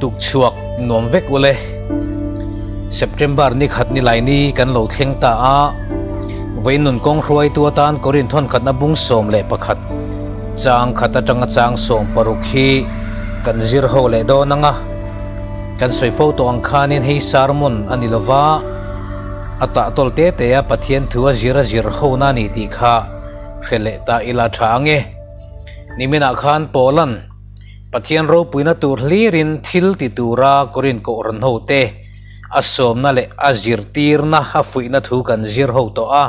Tukchhuak nuam vek ule. September ni khat ni lai ni kan lo thleng ta a, vawiin nun kawng hruaitu atan Korin thawnkhatna bung 11 chang khat atanga chang 16 hi kan zir ho leh dawn ang a. Kan sawi fo tawh ang khanin hei sermon a ni lova, a tahtawl te te a Pathian thu a zir a zir hona a ni tih kha hre leh ta ila tha ang e. Niminah khan Paula'n Pathian ropuina tur hlirin thil ti tura Korin Kohhran hote a sawmna leh a zirtirna a fuihna thu kan zir ho tawh a.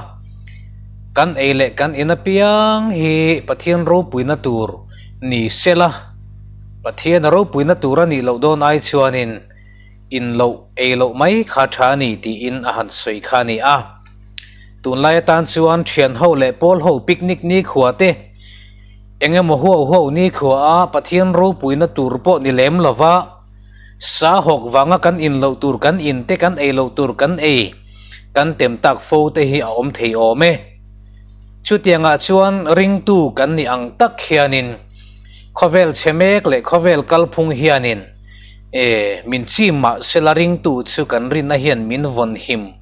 Kan ei leh kan in apiang hi Pathian ropuina tur ni sela, Pathian a ropuina tur a nih loh dawn ai chuanin in loh ei loh mai kha tha a ni tiin a han sawi kha a ni a. Tunlai atan chuan thianho leh pawlho picnic nikhua te eng emaw huau huau nikhua a Pathian ropuina tur pawh ni lem lova sa hawk vanga kan in loh tur kan in te kan ei loh tur kan ei kan tem tak fo te hi a awm thei awm e. Chutiangah chuan ringtu kan nih ang tak hianin Khawvel chhe mek leh khawvel kalphung hianin e min chim mah sela ringtu chu kan rinna hian min vawn him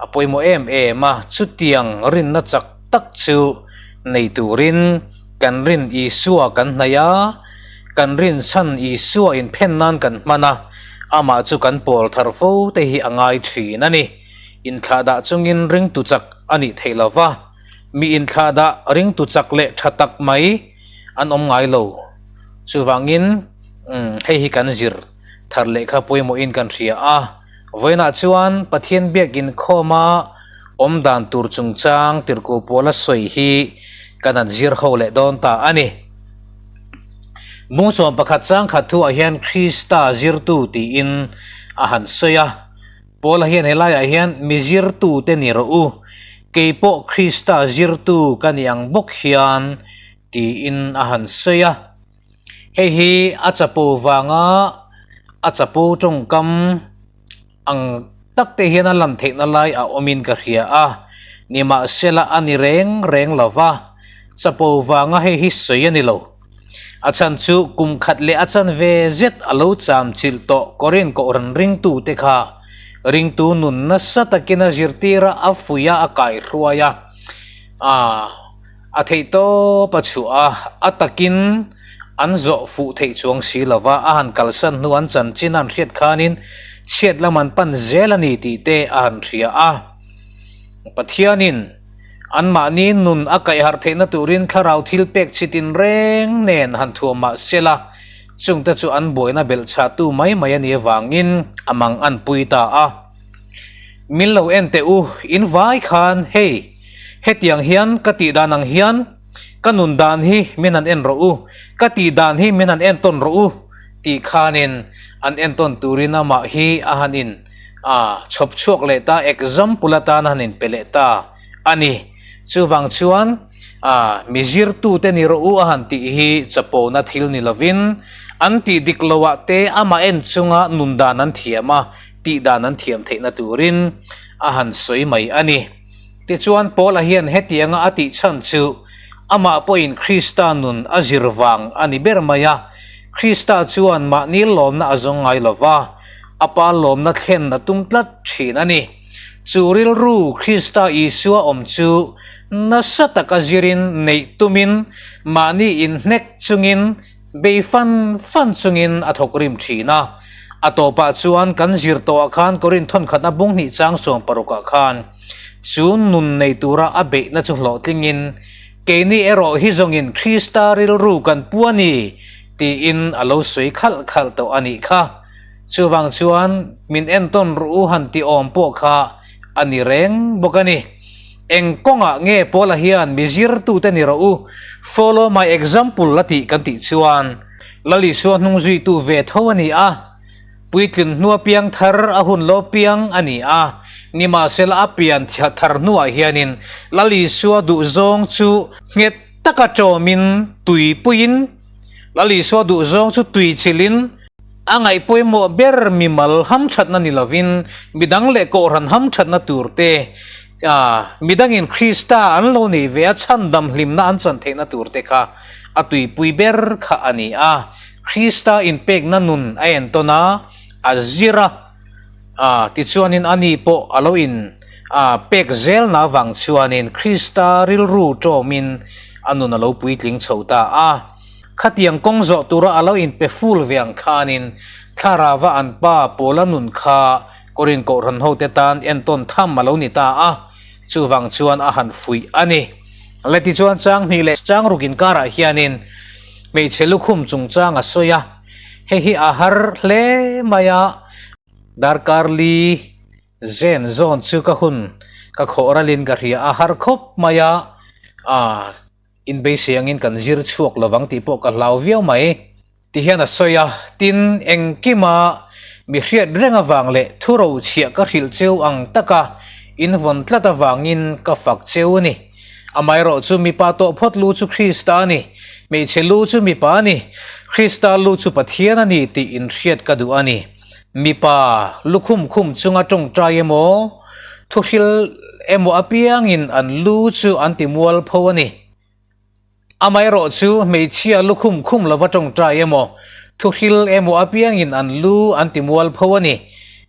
a pawimawh em em a, chutiang rinna chak tak chu nei turin kan rin Isua kan hnaih a, kan rin chhan Isua inphen nan kan hman a, amah chu kan pawl thar fo te hi a ngai thin a ni. Inthlahdah chungin ringtu chak a nih theih lova, mi inthlahdah ringtu chak leh tha tak mai an awm ngai lo. Chuvangin hei hi kan zir thar lehkha pawimawhin kan hria a. Vawiinah chuan Pathian biak inkhawma awm dan tur chungchang tirhkoh pawl a sawi hi kan han zir ho leh dawn ta a ni. Bung 11 chang khat thuah hian Krista zirtu tiin a han sawi a. Paula hian helaiah hian mi zirtute ni rawh u, kei pawh Krista zirtu ka ni ang bawk hian tiin a han sawi a. Hei hi a chapo vanga a chapo tawngkam ang tak te hian a lan theihna lai a awmin ka hria a, nimahsela a ni reng reng lo va, chapo vanga hei hi sawi a ni lo. A chhan chu kum khat leh a chan ve zet a lo cham chilh tawh Korin Kohhran ringtute kha ringtu nun nasa takin a zirtir a, a fuih a, a kaihruai a, a theih tawp a chhuah a, a takin an zawh fuh theih chuang si lo va, a han kalsan hnu an chanchin a han hriat khanin chhiat lam an pan zel a ni tih te a han hria a. Pathianin. Anmahni nun a kaihharh theihna turin thlarau thil pek chi tinreng nen han thuam mah sela, chungte chu an buaina belh chhahtu mai mai a nih avangin a mang an pui ta a. Min lo en teh u, in vai khan hei, hetiang hian ka tih dan ang hian ka nun dan hi min han en rawh u, ka tih dan hi min han entawn rawh u tih khanin an entawn turin amah hi a han in a chhawp chhuak leh ta, example atan a han inpe leh ta a ni. Chuvang chuan a mi zirtute ni rawh u a han tih hi chapona thil ni lovin an tih dik loah te amah en chunga nun dan an thiam a, tih dan an thiam theihna turin a han sawi mai a ni. Tichuan Paula hian hetianga a tih chhan chu amah pawhin Krista nun a zir vang a ni ber mai a, Krista chuan mahni lawmna a zawng ngai lova, A pa lawmna thlen a tum tlat thin a ni. Chu rilru Krista Isua awm chu nasa taka zirin neih tumin mahni inhnek chungin bei fan fan chungin a thawk rim thin a. A tawpah chuan kan zir tawhah khan Korin thawnkhatna bung hnih chang 16 ah khan chu nun nei tura a beihna chu hlawhtlingin keini erawh hi zawngin Krista rilru kan pu a ni tiin a lo sawi khalh khalh tawh a nih kha. Chuvang chuan min entawn rawh u han ti awm pawh kha a ni reng bawk a ni. Eng kawngah nge Paula hian mi zirtute ni rawh u, follow my example a tih kan tih chuan Lal Isua hnung zuitu ve tho a ni a, puitlin hnua piang thar a hun lo piang a ni a, nimahsela a pian thar hnuah hianin Lal Isua duhzawng chu nghet taka tawmin tuipuiin Lal Isua duhzawng chu tui chilhin a ngaih pawimawh ber mimal hamthatna ni lovin midang leh kohhran hamthatna tur te, midangin Krista an lo neih ve a chhandam hlimna an chan theihna tur te kha a tuipui ber kha a ni a. Krista inpekna nun a entawn a, a zir a, a tichuanin ani pawh a lo in a pek zelna avang chuanin Krista rilru tawmin a nun a lo puitling chho ta a. Khatiang kawng zawh tura a lo inpe ful ve ang khanin Thlarava an pa Paula nun kha Korin Kohhran hote tan entawn tham a lo ni ta a, chuvang chuan a han fuih a ni. Le tichuan chang hnih leh chang ruk inkarah hianin hmeichhe lukhum chungchang a sawi a, hei hi a har hle mai a, darkar li zen zawn chu ka hun ka khawh ralin ka hria a har khawp mai a, ah inbeisei angin kan zir chhuak lovang tih pawh ka hlau viau mai. Ti hian a sawi a, tin, engkima mi hriat reng avang leh thuro chhiah ka hrilh cheu ang taka invawn tlat avangin ka fak cheu a ni. Amaherawh chu mipa tawh phawt lu chu Krista a ni, hmeichhe lu chu mipa a ni, Krista lu chu Pathian a ni tih inhriat ka duh a ni. Mipa lukhum khum chunga tawngtai emaw, thuhril emaw apiangin an lu chu an ti mualpho a ni. Amaherawh chu hmeichhia lukhum khum lova tawngtai emaw, thuhril emaw apiangin an lu an ti mualpho a ni.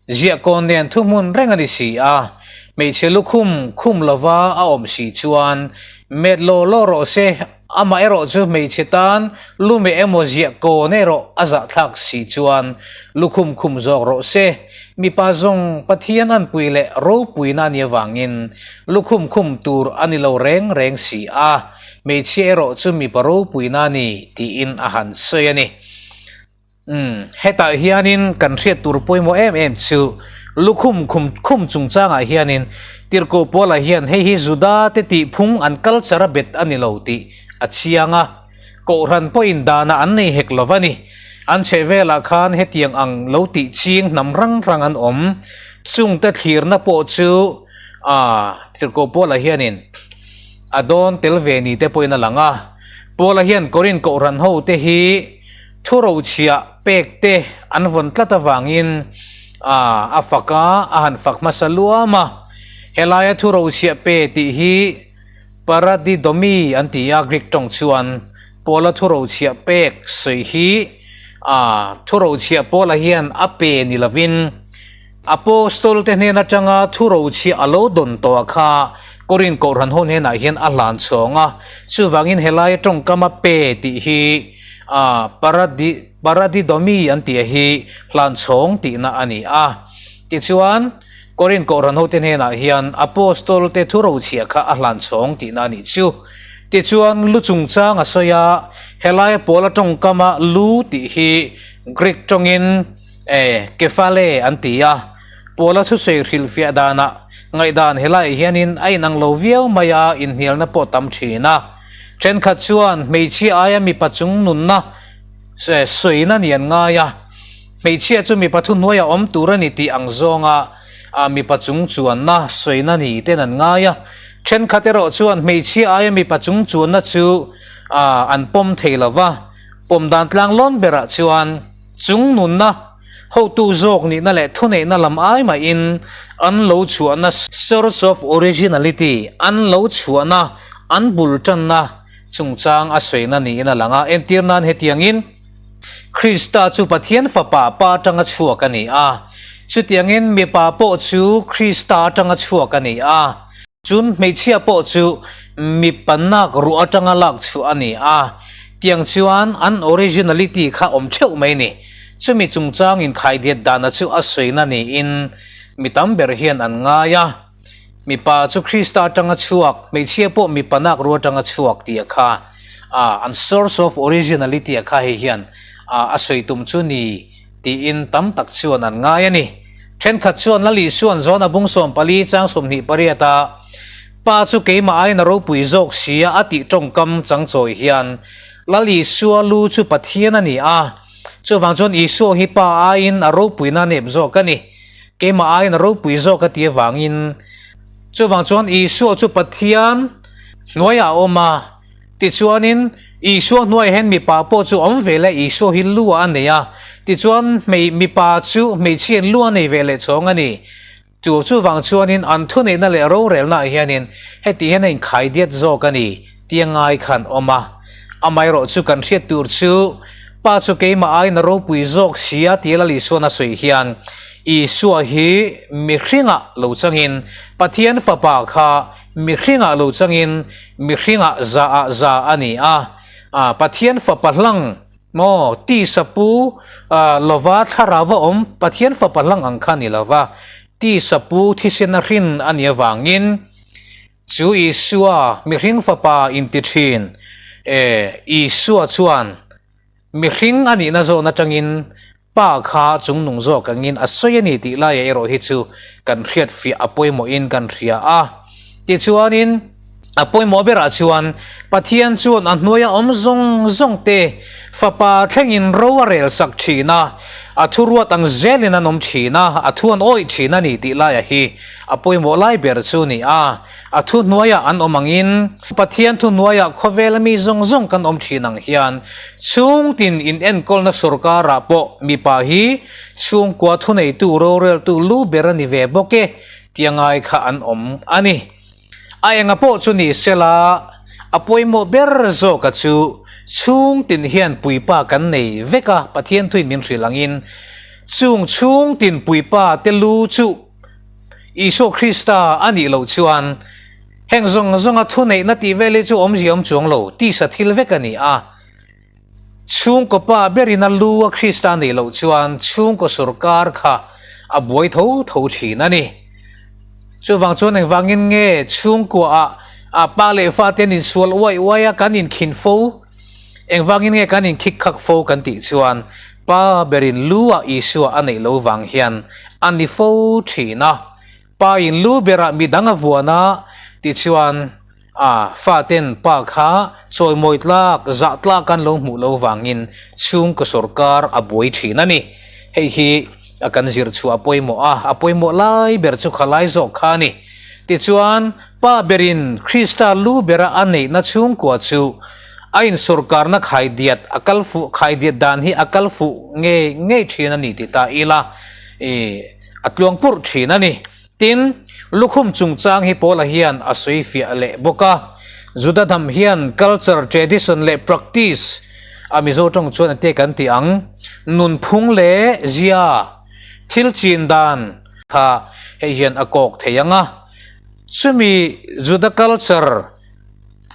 Ziahkawn nen thuhmun reng a ni si a, hmeichhe lukhum khum lova a awm si chuan met law law rawh se, amaherawh chu hmeichhe tan lu meh emaw ziahkawn erawh a zahthlak si chuan lukhum khum zawk rawh se. Mipa zawng Pathian anpui leh ropuina a nih avangin lukhum khum tur a ni lo reng reng si a, hmeichhia erawh chu mipa ropuina a ni tiin a han sawi a ni. Umm, hetah hianin kan hriat tur pawimawh em em chu lukhum khum khum chungchangah hianin Tirhkoh Paula hian hei hi Juda te tihphung an culture a bet a ni lo tih a chiang a. Kohhran pawhin danah an nei hek lo va ni. An chhehvelah khan hetiang ang lo tih ching hnam rang rang an awm. Chungte thlirna pawh chu a Tirhkoh Paula hianin a dawn tel ve ni te pawhin a lang a. Paula hian Korinth kohhran hote hi thurochhiah pek te an vawn tlat avangin a fak a, a han fak hmasa luam a. Helaia thurochhiah pe tih hi Paradidomi an ti a, Greek tawng chuan Paula thurochhiah pek sawi hi a thurochhiah Paula hian a pe ni lovin Apostol te hnen atanga thurochhiah a lo dawn tawh a kha Korinth Kohhran ho hnenah hian a hlan chhawng a, chuvangin helaia tawngkama pe tih hi a Paradidomi an tih hi hlan chhawng tihna a ni a. Tichuan, Korinth Kohhran hote hnenah hian Apostol te thurochhiah kha a hlan chhawng tihna a nih chu. Tichuan, lu chungchang a sawi a, helaia Paula tawngkama lu tih hi Greek tawngin e, kephale an ti a. Paula thusawi hrilhfiah danah ngaihdan helaiah hianin a inang lo viau mai a, inhnialna pawh tam thin a. Thenkhat chuan hmeichhia aia mipa chung nunna sawina ni an ngai a. Hmeichhia chu mipa thuhnuaia awm tur a ni tih ang zawnga mipa chung chuanna sawina ni ten an ngai a. Thenkhat erawh chuan hmeichhia aia mipa chung chuanna chu an pawm thei lo va. Pawm dan tlang lawn berah chuan chung nunna hotu zawk nihna leh thuneihna lam ai mahin an lo chhuahna source of originality, an lo chhuahna, an bul tanna chungchang a sawina niin a lang a. Entir nan hetiangin. Krista chu Pathian Fapa Pa atanga chhuak a ni a. Chutiangin mipa pawh chu Krista atanga chhuak a ni a. Chun hmeichhia pawh chu mipa nak ruh atanga lak chhuah a ni a. Tiang chuan an originality kha awm theuh mai ni. Chumi chungchang inkhaidiat dana chu a sawina niin mi tam ber hian an ngai a. Mipa chu Krista atanga chhuak, hmeichhia pawh mipa nak ru atanga chhuak tih a kha a, an source of originality a kha hei hian a a sawi tum chu ni tiin tam tak chuan an ngai a ni. Thenkhat chuan Lal Isuan John-a bung 14 chang 28 a Pa chu keimah aiin a ropui zawk sia a tih tawngkam changchawi hian Lal Isua lu chu Pathian a ni a, chuvang chuan Isua hi Pa aiin a ropuina a nep zawk a ni. Keimah aiin a ropui zawk a ti avangin chuvang chuan Isua chu Pathian hnuaiah a awm a, tichuanin Isua hnuaiah hian mipa pawh chu awm ve leh Isua hi lu ah a nei a, tichuan hmei mipa chu hmeichhiain lu a nei ve leh chhawng a ni. Chu chuvang chuanin an thuneihna leh rorelnaah hianin heti hian a inkhaidiat zawk a ni tia ngai khan awm a. Amaherawh chu kan hriat tur chu. Pa chu keimah aiin a ropui zawk si a tia Lal Isua'n a sawi hian Isua hi mihringah lo changin Pathian Fapa kha mihringah lo changin mihringah zaah za a ni a, Pathian Fapa hlang maw tisa pu lova thlarauva awm Pathian Fapa hlang ang kha ni lova tisa pu thisena hrin a nih avangin Chu Isua, mihring fapa inti thin e, Isua chuan mihring a nihna zawn atangin Pa kha chungnung zawk angin a sawi a ni tih laiah erawh hi chu kan hriatfiah a pawimawhin kan hria a. Tichuanin a pawimawh berah chuan Pathian chuan a hnuaia awm zawng zawng te Fapa thlengin ro a rel sak thin a, a thuruat ang zelin an awm thin a, a thu an awih thin a ni tih laiah hi A pawimawh lai ber chu ni a, a thuhnuaiah an awm angin, Pathian thuhnuaiah khawvela mi zawng zawng kan awm thin ang hian, chhungtin inenkawlna sawrkarah pawh mipa hi chhungkua thuneitu roreltu lu ber a ni ve bawk e tia ngai kha an awm a ni. A enga pawh chu ni sela, a pawimawh ber zawka chu chhungtin hian puipa kan nei vek a, Pathian thuin min hrilh angin, chung chhungtin puipa te lu chu, Isua Krista a nih loh chuan heng zawng zawnga thuneihna tih vel hi chu awmzia awm chuang lo, tisa thil vek a ni a. Chhungkaw pa berin a lu a Krista a nih loh chuan chhungkaw sawrkar kha a buai tho tho thin a ni. Chuvang chuan engvangin nge chhungkuaah a pa leh fate an insual uai uai a, kan inkhin fo? Engvangin nge kan inkhik khak fo kan tih chuan Pa berin lu ah Isua a neih lo vang hian a ni fo thin a. Pa in lu berah midang a vuan a, tichuan a faten pa kha chawimawi tlak, zah tlak an lo hmuh lo vangin chhungkaw sawrkar a buai thin a ni. Hei hi a kan zir chhuah a pawimawh a, a pawimawh lai ber chu khalai zawk kha a ni. Tichuan pa berin Krista lu bera a neihna chhungkua chu A insawrkarna khaidiat a kal fuh khaidiat dan hi a kal fuh ngei ngei thin a ni ti ta ila i a tluang purh thin a ni. Tin, lukhum chungchang hi Paula hian a sawi fiah leh bawk a. Juda hnam hian culture, tradition leh practice a Mizo tawng chuan ate kan tih ang, nunphung leh zia, thil chin dan kha hei hian a kawk thei ang a. Chumi Juda culture,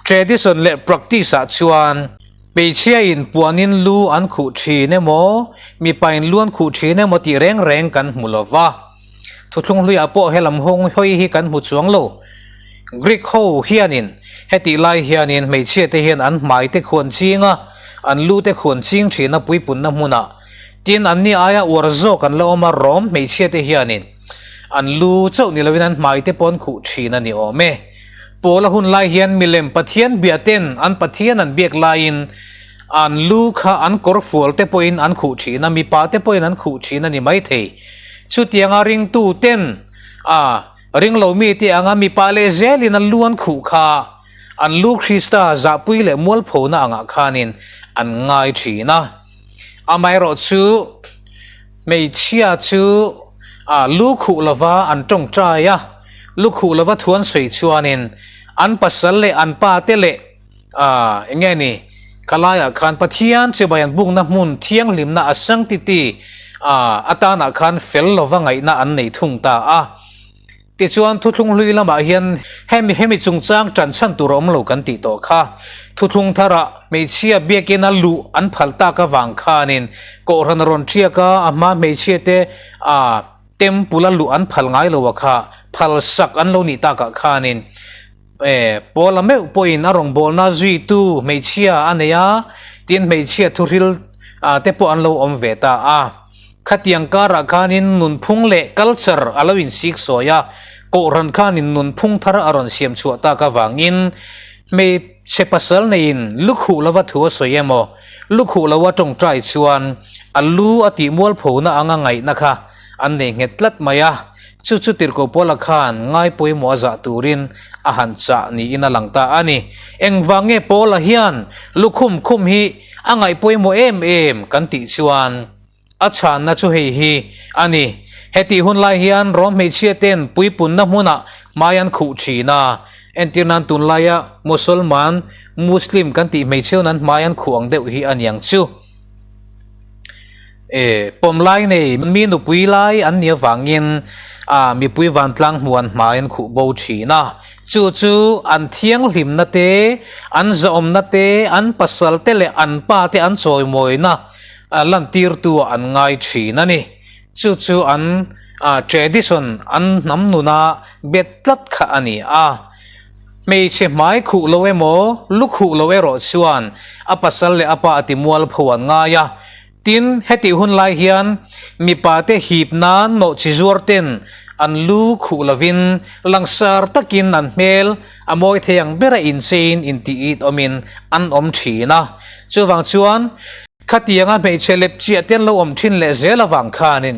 Tradition leh practice ah chuan hmeichhia in puanin lu an khuh thin emaw, mipa in lu an khuh thin emaw tih reng reng kan hmu lo va. Thuthlung hluiah pawh helam hawng hawi hi kan hmu chuang lo. Greek ho hianin hetih lai hianin hmeichhia te hian an hmai te khuan ching a, an lu te khuan ching thin a puipunna hmunah. Tin, anni aia uar zawk an la awm a, Rom hmeichhia te hianin an lu chauh ni loin an hmai te pawh an khuh thin a ni awm e. Paula hun lai hian milem Pathian bia ten an Pathian an biak laiin an lu kha an kawr fual te pawhin an khuh thin a, mipa te pawhin an khuh thin a ni maithei. Chutianga ringtu ten a ringlo mite anga mipa leh zelin an lu an khuh kha an lu Krista zahpui leh mualphona angah khanin an ngai thin a. Amaherawhchu hmeichhia chu a lu khuh lova an tawngtai a, lu khuh lova thu an sawi chuanin an pasal leh an pa te leh a eng nge ni khalaiah khan Pathian chibai an bukna hmun thianghlimna a sanctity a atanah khan fel lova ngaihna an nei thung ta a. Tichuan, thuthlung hlui lamah hian hemi hemi chungchang ṭan chhan tur a awm lo kan tih tawh kha. Thuthlung tharah hmeichhia biakina luh an phal tak avang khanin Kohhran a rawn ṭiak a, a hma hmeichhiate a temple a luh an phal ngai lo a kha phal sak an lo nih takah khanin e Paula meuh pawhin a rawngbawlna zuitu hmeichhia a nei a, tin hmeichhia thuhril te pawh an lo awm ve ta a. Khatiang karah khanin nunphung leh culture a lo insik sawi a, Kohhran khanin nunphung thar a rawn siam chhuah tak avangin hmeichhe pasal neiin lukhuh lova thu a sawi emaw, lukhuh loa tawngtai chuan a lu a tih mualphona anga ngaihna kha an nei nghet tlat mai a, chu chu Tirhkoh Paula khan ngai pawimawh a zah turin a han chah niin a lang ta a ni. Engvang nge Paula hian lukhum khum hi a ngaih pawimawh em em kan tih chuan, A chhanna chu hei hi a ni. Hetih hun lai hian Rom hmeichhia ten puipunna hmunah hmai an khuh thin a. Entir nan tunlaia Mosolman, Muslim, kan tih hmeichheu'n an hmai an khuh ang deuh hi a niang chu. E, pawm lai nei mi nupui lai an nih avangin a mipui vantlang hmuh an hmai an khuh bo thin a. Chu chu an thianghlimna te, an zahawmna te, an pasal te leh an pa te an chawimawina lantirtu ah an ngai thin a ni. Chu chu an tradition, an hnam nuna bet tlat kha a ni a. Hmeichhe hmai khuh lo emaw, lu khuh lo erawh chuan a pasal leh a pa a ti mualpho an ngai a. Tin, hetih hun lai hian mipa te hip nan nawhchi zuar ten an lu khuh lovin langsar takin an hmel a mawi thei ang bera incheiin intih it awmin an awm thin a. Chuvang chuan khatianga hmeichhe lepchiah te an lo awm thin leh zel avang khanin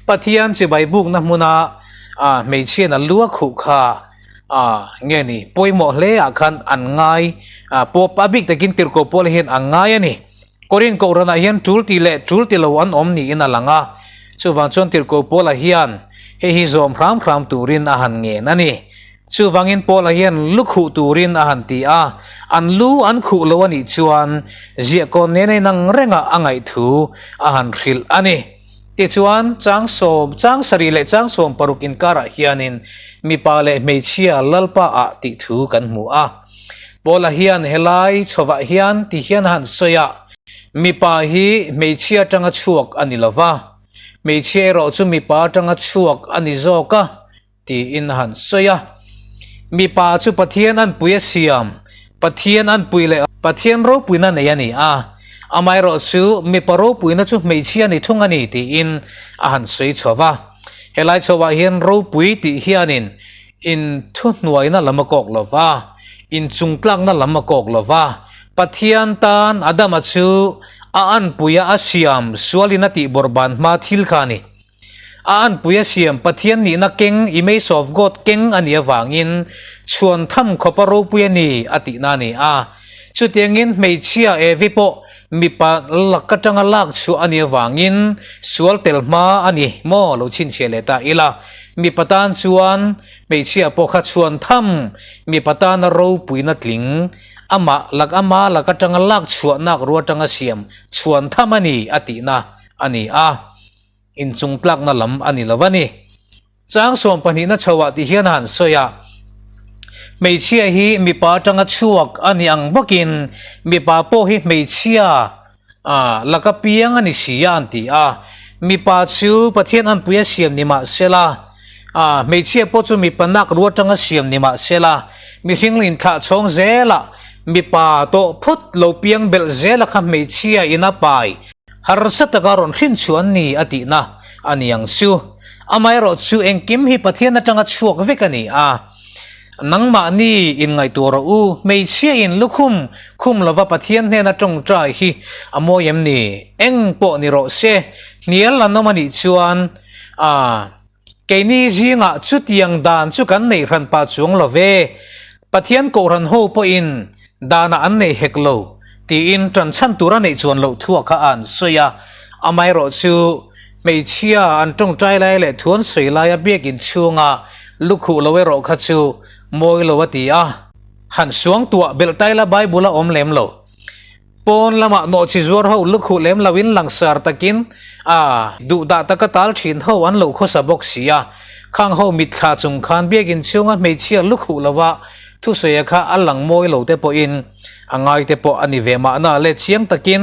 Pathian chibai bukna hmuna hmeichhiain a lu a khuh kha A, nge ni, pawimawh hle ah khan an ngai, a, pawp a bik takin tirhkoh pawl hian an ngai a ni. Korin kohhranah hian tul ti leh tul ti lo an awm niin a lang a, chuvang chuan tirhkoh Paula hian hei hi zawm hram hram turin a han ngen a ni. Chuvangin Paula hian lu khuh turin a han ti a, an lu an khuh lo a nih chuan ziahkawn nen a inang rengah a ngaih thu a han hrilh a ni. Tichuan, chang sawm, chang sarih leh chang 16 inkarah hianin mipa leh hmeichhia Lalpa ah tih thu kan hmu a. Paula hian helai chhovah hian ti hian a han sawi a, Mipa hi hmeichhia atanga chhuak a ni lova, hmeichhia erawh chu mipa atanga chhuak a ni zawk a, tiin a han sawi a. Mipa chu Pathian anpui a siam, Pathian anpui leh Pathian ropuina nei a ni a, amaherawh chu mipa ropuina chu hmeichhia ni thung a ni tiin a han sawi chho va. Helai chhoah hian ropui tih hianin inthuhnuaina lam a kawk lo va, inchungtlakna lam a kawk lo va, Pathian tan Adama chu a anpuia a siam sualin a tihbawrhban hma thil kha a ni. A anpui a siam Pathian nihna keng, image of God, keng a nih avangin chhuan tham khawpa ropui a ni a tihna a ni a. Chutiangin hmeichhia Evi pawh mipa lak atanga lak chhuah a nih avangin sual tel hma a ni maw lo chhinchhiah leh ta ila. Mipa tan chuan hmeichhia pawh kha chhuan tham mipa tana ropuina tling amah lak ama lak atanga lak chhuahnak ru atanga siam chhuan tham a ni a tihna a ni a. Inchungtlakna lam a ni lo a ni. Chang sawmpahnihna chhoah ti hian a han sawi a, Hmeichhia hi mipa atanga chhuak a ni ang bawkin mipa pawh hi hmeichhia laka piang a ni si a an ti a. Mipa chu Pathian anpui a siam ni mah sela, hmeichhia pawh chu mipa nak ru atanga siam ni mah sela, mihring inthlah chhawng zelah mipa tawh phawt lo piang belh zela kha hmeichhia in a pai Harsa taka rawn hrin chu an ni a tihna a ni ang chu. Amaherawh chu engkim hi Pathian atanga chhuak vek a ni a. Nangmahni inngaihtuah rawh u, hmeichhia in lukhum khum lova Pathian hnena tawngtai hi a mawi em ni? Eng pawh ni rawh se, hnial an awm a nih chuan a Keini zingah chutiang dan chu kan neih hran pah chuang lo ve. Pathian Kohhran ho pawhin danah an nei hek lo, tiin ṭanchhan tur a neih chuan loh thuah kha a an sawi a. Amaherawh chu hmeichhia an ṭawngṭai lai leh thu an sawi laia biakinn chhunga lukhuh lo erawh kha chu mawi lo a ti a. Han suangtuah belh taila Bible a awm lem lo. Pawn lamah nawhchi zuar ho lukhuh lem loin langsar takin a duhdah taka tal thin ho an lo khawsa bawk si a. Khang ho mitthla chung khan biakinn chhunga hmeichhia lukhuh lova thusawi kha a lang mawi lo te pawhin a ngai te pawh a ni ve mahna le chiang takin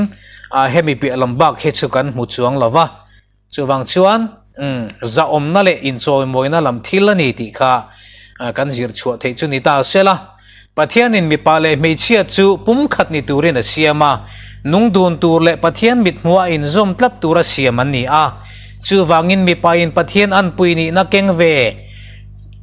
a hemi piah lam bak hi chu kan hmu chuang lova. Chuvang chuan zahawmna leh inchawimawina lam thil a ni tih kha kan zir chhuah theih chu ni ta se la. Pathianin mipa leh hmeichhia chu pumkhat ni turin a siam a, nung dun tur leh Pathian mithmuh a inzawm tlat tura siam an ni a. Chuvangin mipain Pathian anpui nihna keng ve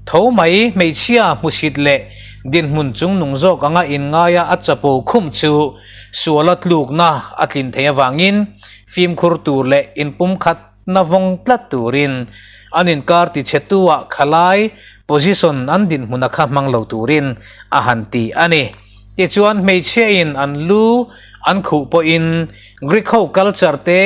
tho mai hmeichhia hmusit leh dinhmun chungnung zawk anga inngaia a chapo khum chu suala tlukna a tlin theih avangin Fimkhur tur leh inpumkhatna vawng tlat turin an inkar tichhetu-ah khalai position an dinhmuna kha hmang lo turin a han ti a ni. Tichuan hmeichhiain an lu an khuh pawhin Greek ho culture te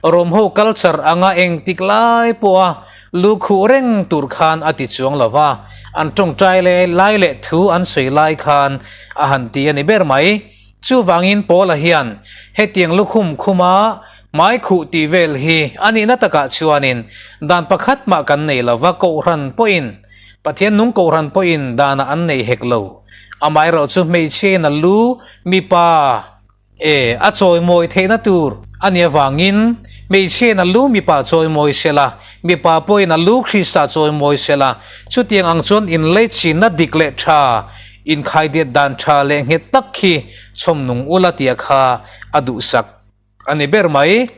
Rome ho culture anga engtik lai pawha lu khuh reng tur khan a ti chuang lo va, an tawngtai lai leh thu an sawi lai khan a han ti a ni ber mai. Chuvangin Paula hian hetiang lukhum khuma. Hmai khuh tih vel hi a nihna takah chuanin dan pakhat mah kan nei lo va, Kohhran pawhin, Pathian nung Kohhran pawhin danah an nei hek lo. Amaherawhchu hmeichhiain a lu mipa E, a chawimawi theihna tur a nih avangin hmeichhiain a lu mipa chawimawi sela, mipa pawhin a lu Krista chawimawi sela, chutiang ang chuan inleichinna dik leh tha, inkhaidiat dan tha leh nghet tak khi chhawm nung ula tia kha a duhsak a ni ber mai.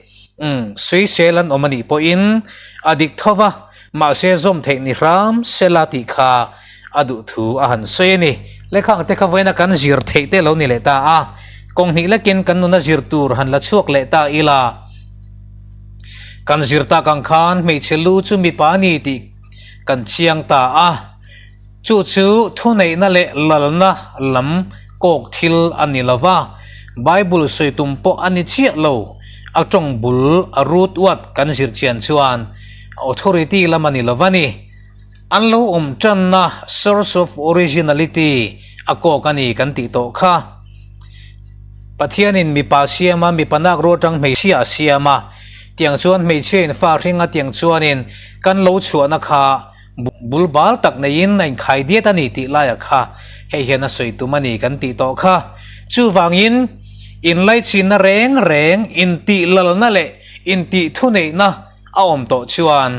Umm, sawisel an awm a nih pawhin a dik tho va, mahse zawm theih ni hram sela tih kha a duh thu a han sawi a ni. Lehkha te kha vawiina kan zir theih te lo ni leh ta a, kawng hnih lekin kan nuna zir tur han la chhuak leh ta ila. Kan zir tak ang khan hmeichhe lu chu mipa a ni tih kan chiang ta a, chu chu thuneihna leh lalna lam kawk thil a ni lo va, Bible sawi tum pawh a ni chiah lo, a tawng bul a rut uat kan zir chian chuan authority lam a ni lo va ni. An lo awm tanna source of originality a kawk a ni kan tih tawh kha. Pathianin mipa siam a, mipa nak rual tang hmeichhia a siam a, tiang chuan hmeichhia in fa hring a tiang chuanin kan lo chhuahna kha bul bal tak neiin a inkhai diat a ni tih laia kha hei hian a sawi tum a ni kan tih tawh kha. Chuvangin inlaichinna reng reng, intihlalna leh intihthuneihna a awm tawh chuan,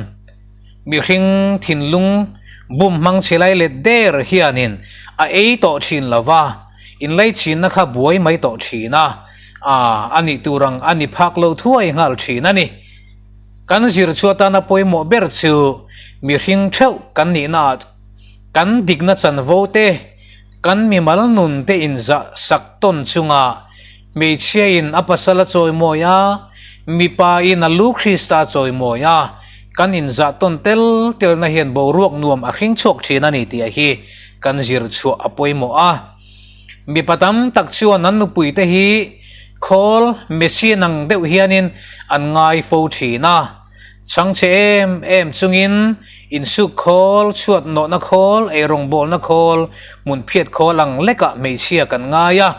Mihring thinlung bum hmang chhe lai let der hianin a ei tawh thin lo va, inlaichinna kha buai mai tawh thin a, a a nih tur ang a ni phak lo thuai nghal thin a ni. Kan zir chu atana pawimawh ber chu mihring theuh kan nihnaah kan dikna chanvo te, Kan mimal nun te inzah sak tawn chunga hmeichhia in a pasal a chawimawi a, mipa in a lu Krista a chawimawi a, kan inzah tawn tel telna hian boruak nuam a hring chhuak thin a ni tih hi kan zir chhuah a pawimawh a. Mipa tam tak chuan an nupui te hi khawl, machine ang deuh hianin an ngai fo thin a. Chhangchhe em em chungin insuk khawl, chhuat nawhna khawl, eirawngbawlna khawl, hmun phiat khawl ang lekah hmeichhia kan ngai a.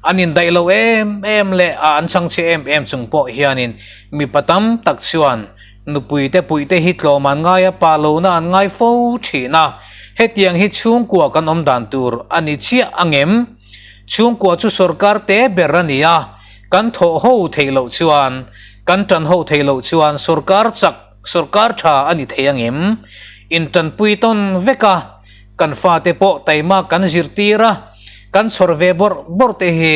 An indaih lo em em leh a an chhangchhe em em chung pawh hianin mipa tam tak chuan nupuite puihte hi tlawm an ngai a, pa lohna an ngai fo thin a. Hetiang hi chhungkua kan awm dan tur a ni chiah angem? Chhungkua chu sorkar te ber a ni a, Kan thawh ho theih loh chuan, kan tan ho theih loh chuan sorkar chak, sorkar tha a ni thei angem? Intanpui tawn vek a, kan fate pawh taima kan zirtir a, kan chhawr ve bawrh bawrh te hi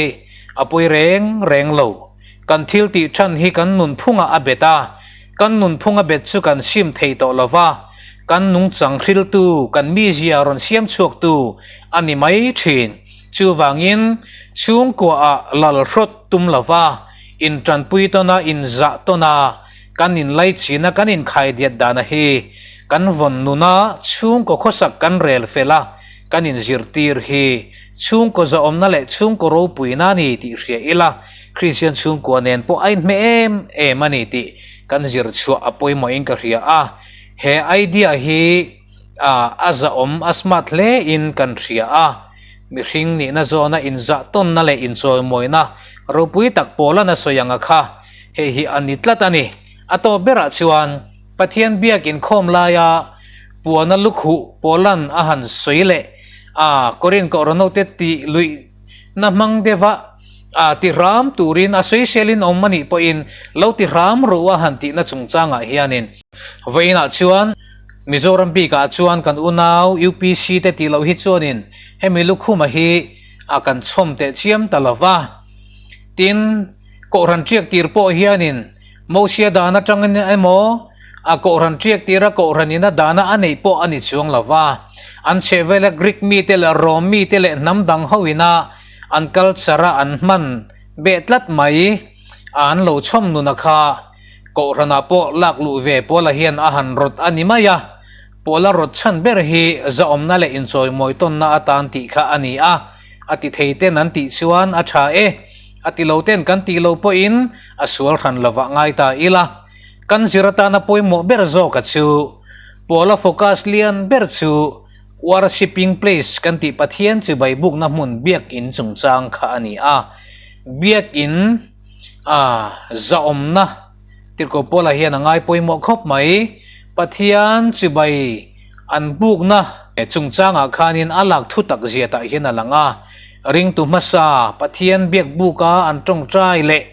a pawi reng reng lo. Kan thil tih than hi kan nunphungah a bet a, kan nunphung a bet chu kan sim thei tawh lo va, kan nungchang hriltu, kan mizia rawn siam chhuaktu a ni mai thin. Chuvangin, chhungkuaah lal hrawt tum lova, intanpui tawna inzah tawna kan inlaichin a, kan inkhaidiat dana hi kan vawn nuna chhungkaw khawsak kan rel fel a, kan inzirtir hi chhungkaw zahawmna leh chhungkaw ropuina a ni tih hria ila, Kristian chhungkua nen pawh a inhmeh em em a ni tih kan zirchhuah a pawimawhin ka hria a. He idea hi. A a zahawm a smart hle in kan hria a, mihring nihna zawna inzah tawnna leh inchawimawina ropui tak pawlan a sawi ang a kha, hei hi a ni tlat a ni. A tawp berah chuan Pathian biak inkhawm laia puana lukhuh pawlan a han sawi leh a, Korin Kohhranhote tih luihna hmang deuha a ti hram turin a sawiselin awm a nih pawhin lo ti hram rawh a han tihna chungchangah hianin vawiinah chuan Mizoram bikah chuan kan unau UPC te tih loh hi chuanin hemi lukhuma hi a kan chhawm teh chiam ta lo va. Tin, Kohhran ṭiak tir pawh hianin Mosia dan atangin emaw a Kohhran ṭiak tira Kohhranin a dana a neih pawh a ni chuang lo va. An chhehvela Greek mite leh Rom mite leh hnam dang hoina an culture a an hman beh tlat mai a an lo chhawm nuna kha Kohhranah pawh lak luh ve Paula hian a han rawt a ni mai a, Paula rawt chhan ber hi zahawmna leh inchawimawi tawnna atan tih kha a ni a, a ti thei ten an tih chuan a tha e, a ti lo ten kan tih lo pawhin a sual hran lovah ngai ta ila. Kan zir atana pawimawh ber zawka chu Paula focus lian ber chu Worshipping place kan tih Pathian chibai bukna hmun Biakinn chungchang kha a ni a, Biakinn. A zahawmna Tirhkoh Paula hian a ngai pawimawh khawp mai. Pathian chibai an bukna chungchangah khanin a lak thu tak zia tah hian a lang a. Ringtu hmasa Pathian biak buka an tawngtai leh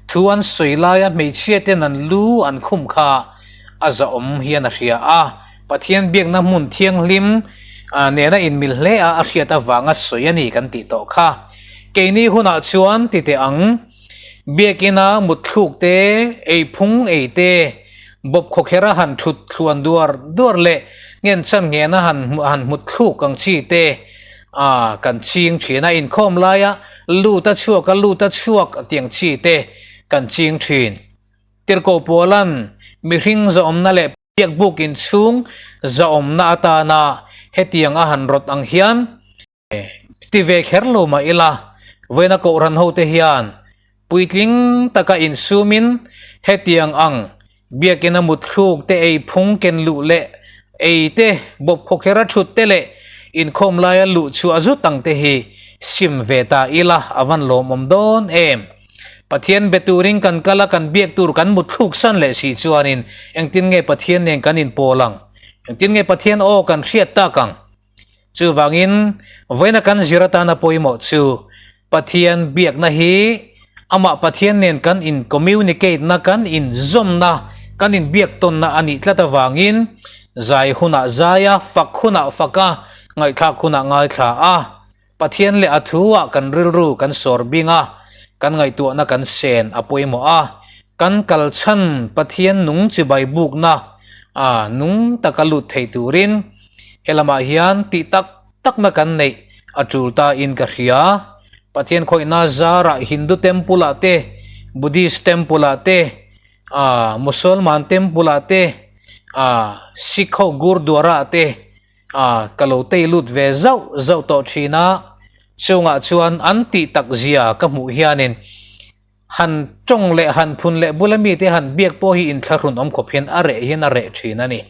thu an sawi laia hmeichhia ten an lu an khum kha a zahawm hian a hria a. Pathian biakna hmun thianghlim nena inmil hle a a hriat avanga sawi a ni kan tih tawh kha. Keini hunah chuan ti teh ang, Biakina mutthluk te, eiphung ei te, bawp khawkherh a han thut thluan duar duar leh ngenchan nghena han han mutthluk ang chi te a kan ching thin a, inkhawm laia lut a chhuak a lut a chhuak tiang chi te kan ching thin. Tirhkoh Paula'n mihring zawmna leh biakbuk inchhung zawmna atana hetiang a han rawt ang hian ti ve kher lo mah ila, vawiina kohhran hote hian puitling taka insumin hetiang ang biakina mutthluk te ei phung ken luh leh ei te bawp khawkhera thut te leh inkhawm laia luh chhuah zut ang te hi sim ve ta ila a van lawmawm dawn em. Pathian be turin kan kal a, kan biak tur kan mutthluk san leh si chuanin engtin nge Pathian nen kan inpawl ang? Engtin nge Pathian aw kan hriat tak ang? Chuvangin, vawiina kan zir atana pawimawh chu Pathian biakna hi amah Pathian nen kan in-communicate na, kan inzawmna, kan inbiak tawnna a nih tlat avangin zai hunah zai a, fak hunah fak a, ngaihthlak hunah ngaithla a, Pathian leh a thu-ah kan rilru kan sawr bing a, kan ngaihtuahna kan sen a pawimawh a, kan kal chhan Pathian nung chibai bukna a nung taka lut thei turin he lamah hian tih tak takna kan neih a tul ta in ka hria. Pathian khawihna zarah Hindu temple-ah te, Buddhist temple-ah te, a Musalman temple-ah te, a Sikh ho Gurdwara-ah te, A, ka lo tei lut ve zauh zauh tawh thin a, chungah chuan an tih tak zia ka hmuh hianin han tawng leh han phun leh bula mite han biak pawh hi inthlahrun awm khawp hian a reh hian a reh thin a ni.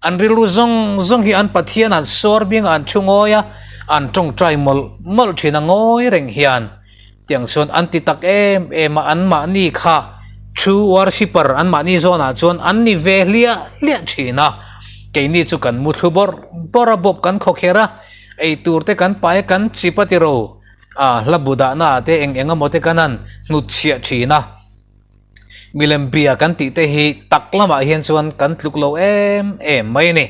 An rilru zawng zawng hi an Pathian an sawr biang an thu ngawi a, an tawngtai mawlh mawlh thin a ngawi reng hian tiang chuan an ti tak em em a, anmahni kha true worshipper anmahni zawnah chuan an ni ve hliah hliah thin a, keini chu kan mu thlu bawrh bawrh a, bawp kan khawkher a, ei tur te kan pai a, kan chip a tiro a, hla bu dahna ah te eng eng emaw te kan han hnutchhiah thin a, milem bia kan tih te hi tak lamah hian chuan kan tluk lo em em mai a ni,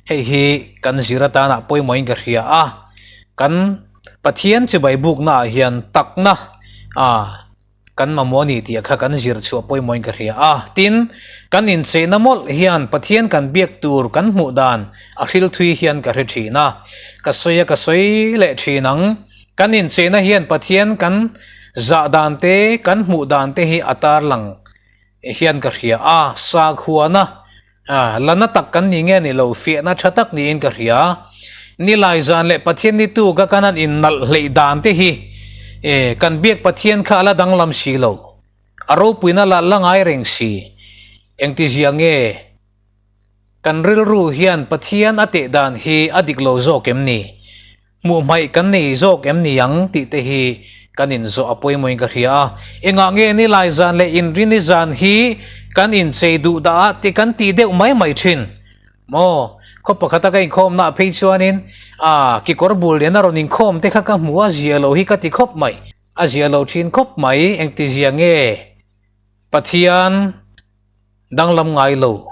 hei hi kan zir atana pawimawhin ka hria a, kan. Pathian chibai buknaah hian takna a kan mamawh a ni tih kha kan zir chhuah pawimawhin ka hria a. Tin, kan incheina mawlh hian Pathian kan biak tur kan hmuh dan a hril thui hian ka hre thin a. Ka sawi a ka sawi leh thin ang. Kan incheina hian Pathian kan zah dan te, kan hmuh dan te hi a tarlang hian ka hria a. Sakhuana A, la na tak kan ni nge ni lo, fiahna tha tak niin ka hria. Nilai zan leh Pathian ni tu ka kan an innalh hleih dan te hi e, kan biak Pathian kha a la danglam si lo. A ropuina la la ngai reng si. Engtizia nge kan rilru hian Pathian a teh dan hi a dik lo zawk em ni? Hmuh hmaih kan nei zawk em ni ang tih te hi kan inzawh a pawimawhin ka hria a. Engah nge nilai zan leh inrini zan hi kan inchei duh dah a tih kan tih deuh mai mai thin maw? Khaw pakhata ka inkhawmna ah phei chuanin a kekawr bul lian a rawn inkhawm te kha ka hmu a zia lo hi ka ti khawp mai. A zia lo thin khawp mai engtizia nge Pathian danglam ngai lo.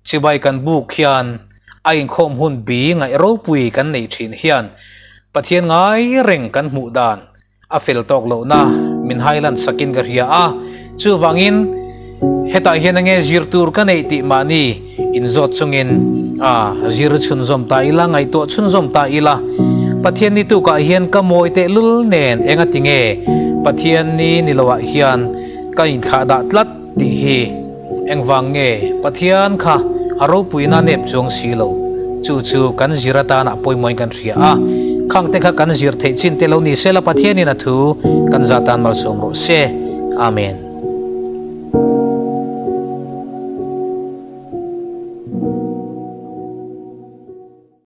Chibai kan buk hian a inkhawm hun bi ngaih ropui kan neih thin hian Pathian ngai reng kan hmuh dan a fel tawk lohna min hailan sakin ka hria a, chuvangin hetah hian enge zir tur ka neih tih mahni inzawt chungin a zir chhunzawm ta ila, ngaihtuah chhunzawm ta ila, Pathian ni tukah hian ka mawi tehlul nen enga tinge Pathian ni ni loah hian ka inthlah dah tlat tih hi. Engvang nge Pathian kha a ropuina nep chuang si lo? Chu chu kan zir atana pawimawhin kan hria a, khangte kha kan zir theih chin te lo ni sela Pathianin a thu kan zah tan malsawm rawh se. Amen.